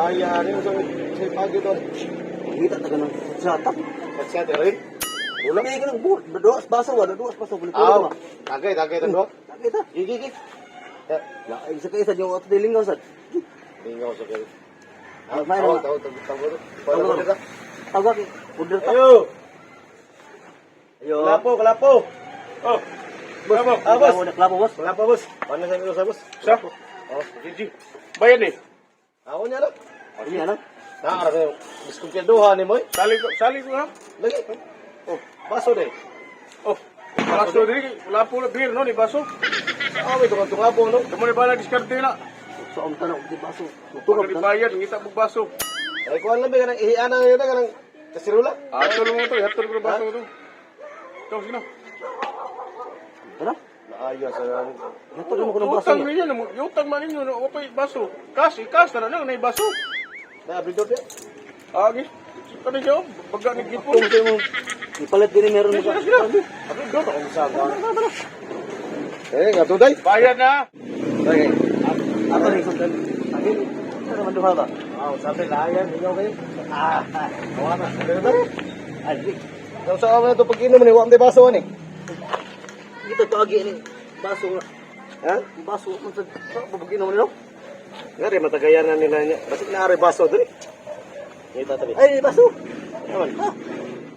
Ay, ano sa sa pagyo to. Kita ta ganang sa tap. Sa rin. Wala kay ganang buot, duas baso wala duas baso balik Aw, ko. tagay tagay to. Kita. Gigi gigi. Ya, isa kay isa niyo ato dilingaw sad. Lingaw sa kayo. Ah, may Tawag, naman. tawag, tawag, tawag. Tawag, tawag. Tawag kay order ta. Ayo. Ayo. Kalapo, kalapo. Oh, Boss, Kalapo. ah, boss. Wala klabo, boss. Kalapo, boss. Paano sa inyo sa boss? Sa? Oh, GG. Bayad eh. ako niya lang. Ano yan? Naara kayo. Diskumpyaduhan ni mo eh. Sali ko ha. Lagi. Oh, baso de. Oh, baso diri, wala po na beer no ni baso. Ah, may tunga po no. Kamo ni bala diskarte na. Sa ang tanong di baso. Pag Tugab ni ta. bayad ngita bug baso. Ay, kuhan lang ba kanang ihiana na yun kanang kasirula. Atol mo to, hatol ko ng baso to. Ikaw sino? Tara. Naayo sa Hatol mo ko ng baso. Utang ninyo, utang man ninyo, no, opay baso. Kas, ikas na lang na baso. Na abridor de. Ah, gi. Kani siya, baga ni gipon. Kung sa'yo mo, ipalit din meron mo Sino ka. sino? Abridor ako sa ka. Eh, nga tuday. Bayad na. Okay. Ato rin sundan. Agin, ano man duha ba? Ah, sabi layan, ingaw kayo. Ah, Awa na. Sabi na. ay, di. Kung sa amin ito pag inom ni wa ang baso ani. Dito to agi ni baso nga. Ha? Baso man sa babagin mo nilo. Ngari matagayanan nila niya. Basig na ari baso diri. Ngita tabi. Ay, baso. Naman. Ha?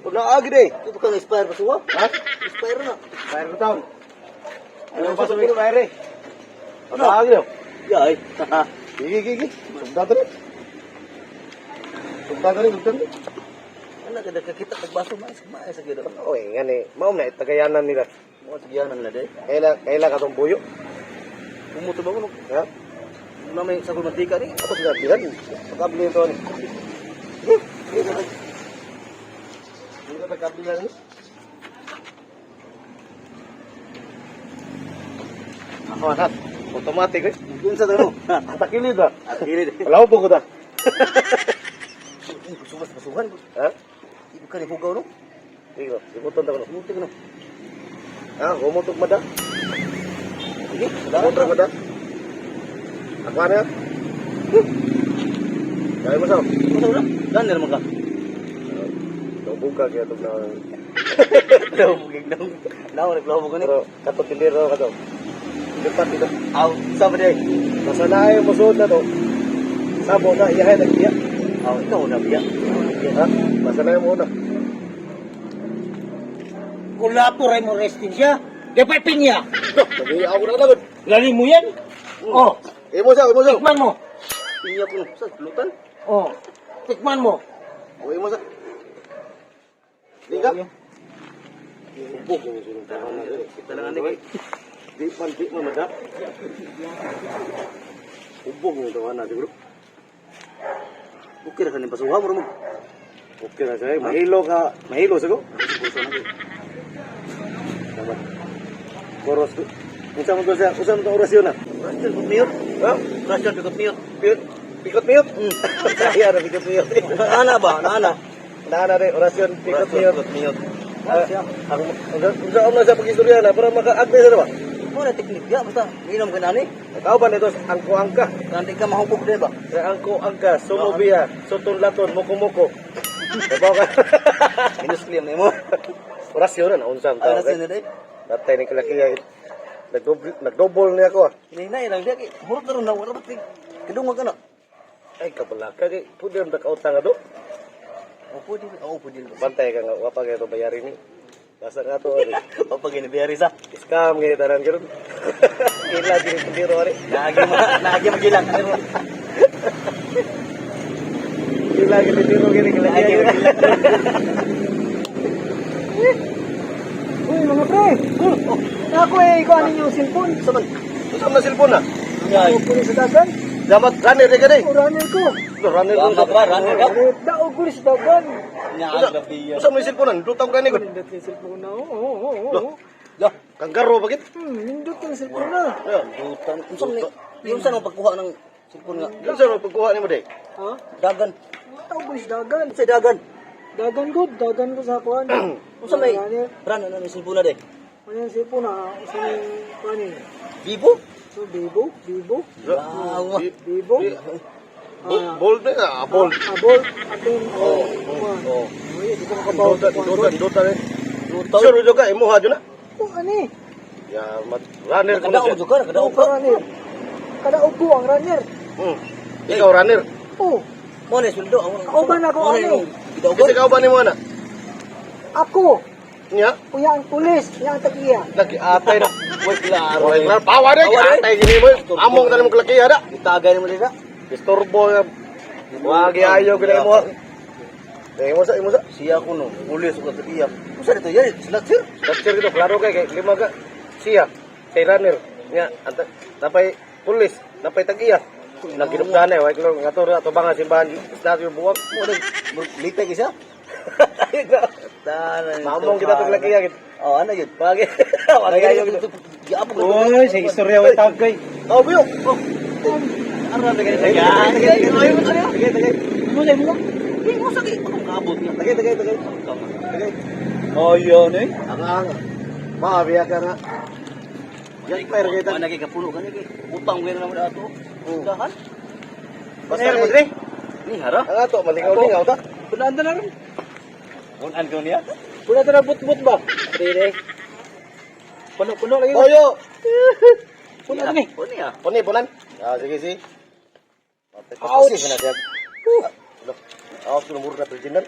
Ug naagi de. Ito ka expire baso wa? Ha? Expire na. Fire ko taon. Ano Ano baso sa ni fire eh? Naagi de. Ya, ay. Gigi gigi. Sugda diri. Sugda diri, sugda diri. Ano ka nakakita kag baso mais mais sa gyud. Oy, ngani, mao na tagayanan nila. Mo sigyanan na day. Kaila kaila katong buyo. Umuto ba mo? Ha? Na may sagol mantika ni. Ato sa bilan. Pagkabili ito ni. Dito pagkabili ni. Ako anak, automatic eh. Unsa ta mo? Atakilid ba? At gilid. Wala po ko ta. Sumas basuhan. Ha? Ibu ka ni hugaw no? Ikaw, ibuton ta ko. Muti ko no. Ha, gumutok mada. Sige, Gumutok mada. Ako ano? Kaya mo sa. Unsa na? Dan na man ka. Dobog ka kaya tog na. Daw bugig daw. Naw naglaw ko ni. Pero kato tindero ka to. Lipat dito. Aw, sa ba day? Basta na ay musuod na to. Sabo na iyahay nagbiya. Aw, ikaw na biya. Ha? Basta na yung muna. Kulapo rin mo resting siya. Di pa pinya. Sabi ako na lagod. Lali mo yan. Oh, Imo siya, imo siya. tikman mo. Pinya ko no. Sa lutan. Oh, tikman mo. O imo siya. Liga. Ubog yung sunod taon na dili. Kita lang ani. Di man madap. Ubog yung taon na siguro. Okay ra kaning basuha mo mo. Okay na siya. Mahilo ka, mahilo siguro. Buso na. Tama. Koros ko. Unsa man to siya? Unsa man to orasyon na? Russian pikot miyot. Ha? Russian pikot miyot. Pikot pikot miyot? Kaya na pikot miyot. Ana ba? Ana. Naana rin, orasyon pikot miyot. Pikot miyot. Ah, ang unsa unsa na sa pag-istorya na para maka-agree sa ba? Mo na teknik ya basta minom ka nani. Ikaw ba nito angko angka? Kandi ka mahubog di ba? Sa angko angka, sumubia, sutun laton, moko moko. Diba ka? Minus claim nimo. Orasyon na unsa ang Ay tao. nasa na day. Natay ni kalaki ay nagdouble nagdouble niya ako. Ah. Hinay lang dia kay hurot na ron na wala ba kadungog ka na. Ay kabalaka kay pwede rin nakautang ato. O pwede, oo pwede. Bantay ka nga wa pa kay to bayarin ni. Basta nga to ari. O pag ginibiyari sa. Scam kay tanan karon. Ila gini tindero ari. Naagi mo, naagi magilang. Ila gini tindero gini Naagi kalaki. magilang. Uy, mga pre. Oh, Ako eh, ikaw ano yung cellphone. sa man. Unsa man cellphone na? Ay, Ako ko sa dagan. Damat runner ka day. O, runner ko. Runner ko. Tama ba, runner ka? Eh, Daog ko sa dagan. Nya grabe yan. Unsa man cellphone na? Nindot ang gani ko. Nindot yung cellphone na. Oo. Ya, Kanggaro bakit? Nindot yung cellphone na. dutan. Unsa man ni? Unsa man pagkuha ng cellphone nga? Unsa man pagkuha nimo day? Ha? Dagan. Daog ko sa dagan. Unsa dagan? Dagan ko, dagan ko sa kuan. Unsa may Runner. brand ano ni cellphone na day? Ano yung cellphone na? Usa yung kuan eh. Vivo? So, Vivo, Vivo, Wow. Vivo. Bold na, bold. Bold atong Oh, oh. oh. Uy, di ko makabaw. Duta, duta, duta rin. Sure, jud ka imuha jud na. Oh, ani. Ya, runner ko na Nakadaog siya. jud ka, nakadaog Oh, ka. runner. Kadaog ko ang runner. Ikaw runner. Oh, Mo na sweldo. Kauban ako, ano? Kasi ikaw ba nimo na? Ako. Nya, Uya ang pulis, uya ang tagiya. lagi atay na. Wait, klaro. Oy, klaro, pawa na, Pawa na. atay gini mo. Among tanim ko laki ada. Itagay mo dira. Disturbo nga. Wagi ayo gini mo. Eh, imo sa, imo sa. Siya ko no, pulis ug tagiya. Usa dito yan, sila sir. Capture gitu, klaro kay kay lima ka. Siya, kay runner. Nya, anta napay pulis, napay tagiya. Naginupdan eh, way klaro nga to tubangan simbahan isda yung buwak. Mo na litay kay siya. Tanan. Mamong kita tong laki ya. Oh, ano yun? Wagi. Wagi ayo gitu. Giapog. Oy, sa istorya way tagay. Oh, biyo. Oh. Ano na tagay tagay. Tagay tagay tagay. Mo sa mo. Di mo sakit akong kaabot niya. Tagay tagay tagay. Tagay. Ayan eh. Ang ang. Maabiya ka na. Yan pa kita. Wala kay kapuno kani kay utang ko na naman ato. Dahan. Basta mo dire. Ni hara. Ang ato malingaw-lingaw ta. Punaan na rin. Unan ko niya. Punaan na but-but ba? Dire. Puno-puno lagi. Oyo. Puno ni. Puno niya. Puni punan. Ah, sige sige. Ouch. Ouch. Ouch, numur na virginal.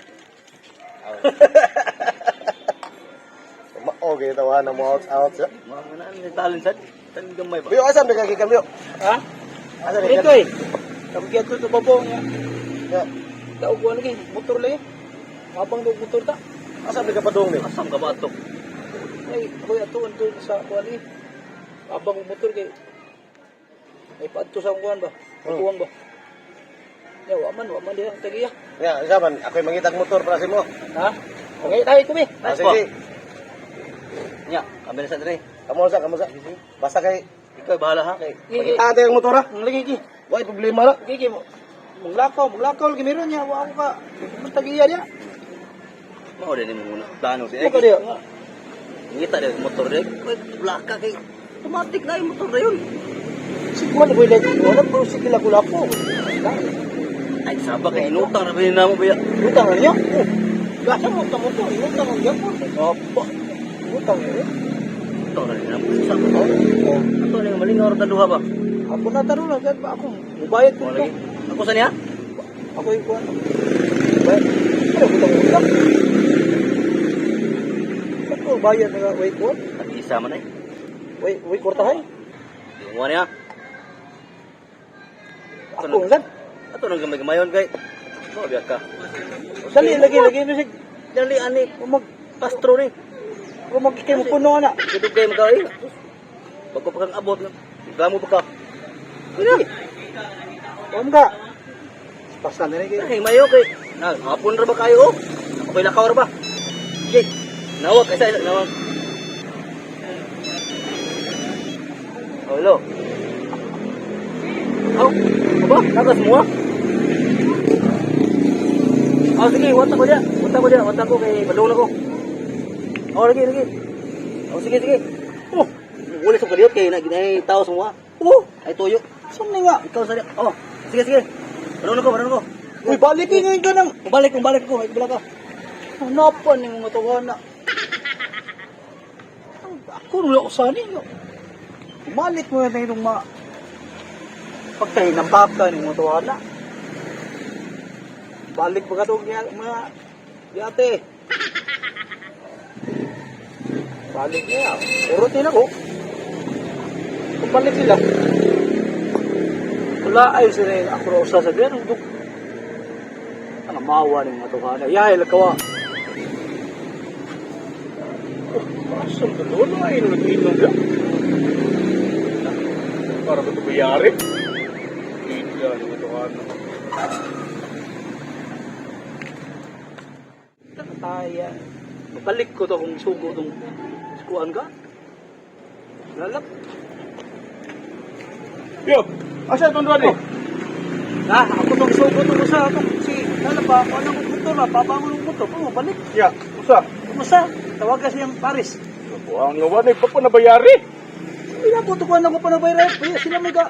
Okay, tawahan na mo ouch ouch. Mga na ni talent sad. Tan gamay ba. Biyo asam de kaki biyo. Ha? Asa de Dito eh. Tapos kaya ito sa babaw niya. Ya, Taog ko lagi. Motor lagi. Habang daw motor ta. asam de ka padung ni. Asam ka ba ato? Ay, ako ato ando sa kuan eh. Habang motor kay ay paadto sa kuan ba? Kuan ba? Ya, wa man diha ang tagiya. Ya, isa man ako'y mangitag motor para sa imo. Ha? Okay, tayo ko be. Ah, sige. Nya, kami na sa dire. Kamo sa, kamo sa. Basta kay Ikaw bahala ha kay. mangita tayo ang motor ha. Ang lagi gi. Way problema na. Lagi gi. Maglakaw, maglakaw lagi meron niya. Wa ako ka. Man tagiya niya. Mao din mo muna plano siya. Mo ka diha. Ngita din motor din. Blaka kay automatic na yung motor na yun. Siguro boy lagi. Wala po sige lapu-lapo. Ay, saba kay inutang na ba yun na mo ba? Utang na niya. Oh. Gasa mo ta motor, utang ang gyapon. Opo. Utang niya. Utang na rin na mo. Saba ko. Ato na yung malingaw ra duha ba? Ako na taro lang ba ako. Mubayad ko Wala to. lagi. Ako sa niya? Ako yung kuan. Bayad. Ano utang utang? Ako bayad na way kuan. Tag-isa man ay. Way way kwartahay. Yung niya. Ako ang Ato nang gamay-gamayon kay. Mo biya ka. Dali lagi lagi music. Dali ani Umag pastro ni. umag kay mo puno na. Dudog kay magay. Bago pa kang abot. Gamo pa ka. Dili. Om ka. Pasan na rin kay. Ay, mayo kay. Na, hapon ra ba kayo oh? Okay lakaw ra ba? Sige. Nawag isa isa nawag. Oh, hello. Oh, aba, nagas mo ah. Oh, sige, wata ko diya. Wata ko diya, wata ko kay balong na ko. Oh, lagi, lagi. Oh, sige, sige. Oh, Wala sa kaliyot kay na ginay tao sa mga. oh, Ay tuyo. saan ni nga? Ikaw sa diya. Oh, sige, sige. Balong na ko, balong na ko. Uy, balik ngayon ka nang. Balik, balik ko, ay bala ka. Hanapan ni mga tawana. Ako nula ko sana ninyo. Umalit mo na itong mga pagkahinampak ka ni mga tawana. Balik ba ka itong mga yate? Balik niya. Urutin ako. Kung balik sila. Wala ay sila yung ako raw sasabihin. Ang duk. Ang mawa ni mga tawana. Yahay, lakawa. Asam ka doon, ay nag-inom ya. Para ba ito bayari? Hindi ano ito ano. Kaya, mabalik ko to kung sugo tong kuan ka. Lalap. Yo, asa itong duwan eh? Ah, ako tong sugo tong usa atong si lalap ba ako anong motor na pabangon ng motor ko balik. Ya, usa. Kumusta? Tawagan siyang Paris. Buang nga wala, pa na bayari. Wala ko to kuan ako pa na bayra. Kaya sila may ka.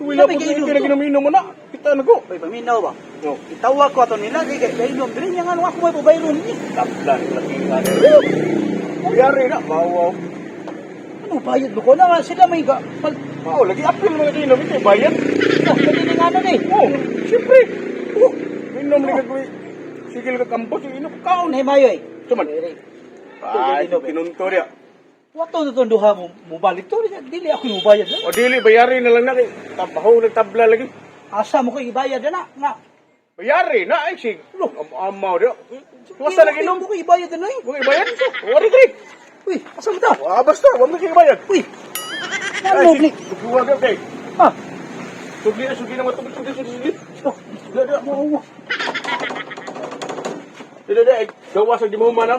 Wala Sabi po kay sa inom kinaginom mo na. Kita na ko. Oy, paminaw ba? No. Itawag ko ato nila kay kay inom diri nya ngano ako may pabayron ni. Tabla ni laki nga. Bayari na, bawaw. Ano bayad mo ko na nga sila may ga pag Mao lagi apil mga inom ito bayad. oh, kani ni ngano ni. Oh, siyempre. Oh, inom ni kag sigil ka kampos inom kaon. Nay mayo eh. Suman. Ay, pinunto dia. Wato na tong duha mo mobalik to dili ako mo bayad. O dili bayari na lang na kay tabaho nagtabla lagi. Asa mo ko ibayad na nga. Bayari na ay sig. Lo, amaw dia. Basta lagi inom. mo ko ibayad na eh. Mo ibayad. Wari diri. Uy, asa mo ta? Wa basta, wa mo kay bayad. Uy. Ano blik? Duwa ka kay. Ah, Sugli na sugli na mo tubig sugli sugli sugli. oh, Dili dili. mo. Dili dili gawas sa di mo man.